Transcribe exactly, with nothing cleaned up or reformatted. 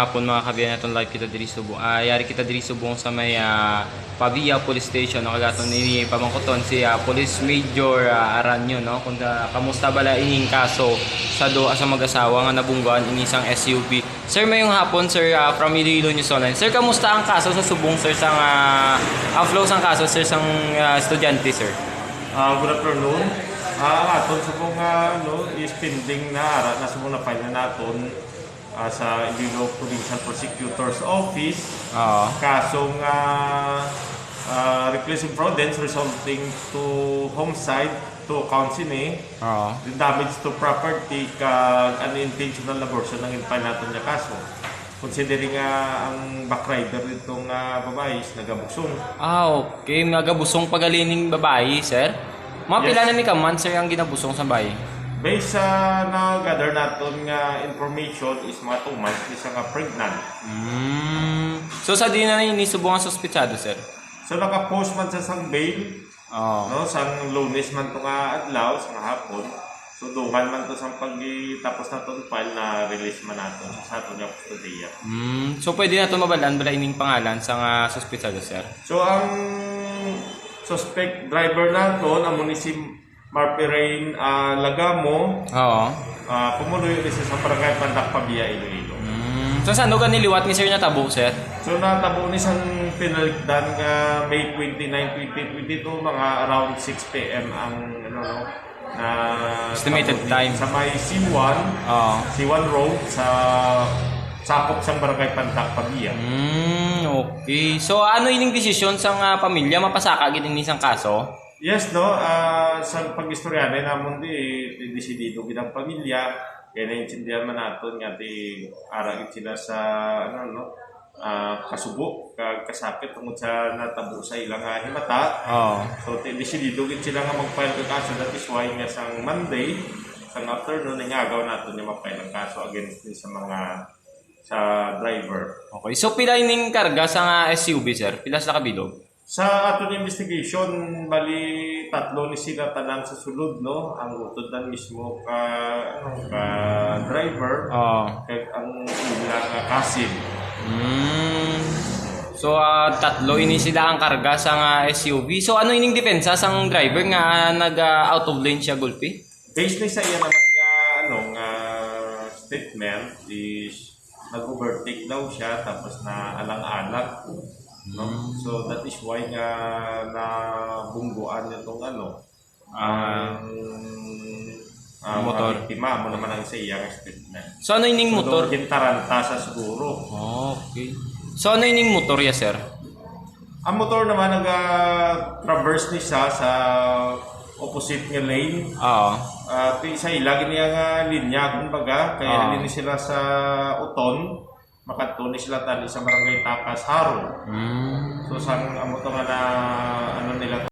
Hapon, mga kabiyan, naton live kita diri subong. Ah, yari kita diri subong sa may, ah, Pavia Police Station, no? Kag aton ini pamangkuton si, ah, Police Major, ah, Aranyo, no? Kung, ah, kamusta bala ining kaso sa duha sa mag-asawa nga nabungguan ini sang S U V? Sir, mayong hapon, sir, ah, from Iloilo News Online. Sir, kamusta ang kaso sa subong, sir, sang, ah, ang flow sang kaso, sir, sang, ah, estudyante, sir? Ah, good afternoon. Ah, ang aton subong, ah, ano, is pending na, ara na subong na file na naton, ah, sa Iloilo Provincial Prosecutor's Office. Oo. Kasong, ah, ah, reckless imprudence resulting to homicide, two counts ini. Oo. The damage to property kag unintentional abortion ang in-file naton nga kaso. Considering nga ang backrider dito nga babae is nagabusong. Ah, okay. Nagabusong pagalining babae, sir? Mga pila Yes. na ni ka months, sir, ang ginabusong sa babae? Based sa na-gather naton nga information is mga two months ni siya nga pregnant. Mm. So, sa di na ini subong ang suspetsado, sir? So, naka-post man sa sang bail, Oo. no, sang Lunes man to nga adlaw, sang hapon. So, dungan man to sang pagtapos naton file na release man nato sa aton nga kustodiya. Mm. So, pwede naton mabalaan bala ining pangalan sang suspetsado, sir? So, ang suspect driver naton amo ni si Marperain, ah, Lagamo. Oo. Ah, pumuluyo ni siya sa Barangay Pandak, Pavia, Iloilo. Mm. So, saan gani liwat ni sir natabo, sir? So, natabo ni sang pinaligdan nga May twenty-nine, twenty twenty-two, mga around six p.m. ang, ano, no, na Estimated tabo ni time. Sa may C one, Oo. C one Road, sa sakop sang Barangay Pandak, Pavia. Mm, okay. So, ano ining desisyon sang, ah, pamilya? Mapasaka gid ini sang kaso? Yes, no. Ah, sa pag-istoryahanay namon di, di desidido gid ang pamilya. Kaya naintindihan man naton nga di ara gid sila sa, ano, no, ah, kasubo, ka-, kasakit tungod sa natabo sa ilang, ah, himata. Oo. So, ti-, desidido gid sila nga mag-file ka kaso. That is why nga sang Monday, sang afternoon, nangagaw naton nga mag-file ang kaso against din sa mga, sa driver. Okay. So, pila ining karga sa nga S U V, sir? Pila sila kabilog? Sa aton investigation, bali, tatlo ni sila tanan sa sulod, no? Ang utod na mismo ka, ano, ka driver, Oo. kag ang ila nga cousin. Mm. So, ah, tatlo ini sila ang karga sa nga S U V. So, ano ining depensa sang driver nga nag, ah, out of lane siya, gulpi? Based ni sa iya naman nga, ano, nga statement is nag-overtake daw siya tapos na alang-alang, no? Mm. So, that is why nga nabungguan niya tong, ano, Ah. ang, ah, Motor. mga biktima. Amo naman ang sa iya nga statement. So, ano ining So, motor? Daw gintaranta sa siguro. Oh, okay. So, ano ining motor ya, sir? Ang motor naman naga-traverse ni siya sa opposite nga lane. Oo. Ah, ti-, sa ila gid niya nga linya, kumbaga, kaya Oo. Dili sila sa Uton, makadto ni sila tani sa Barangay Takas, Jaro. Mm. So, sang amo to nga na, ano nila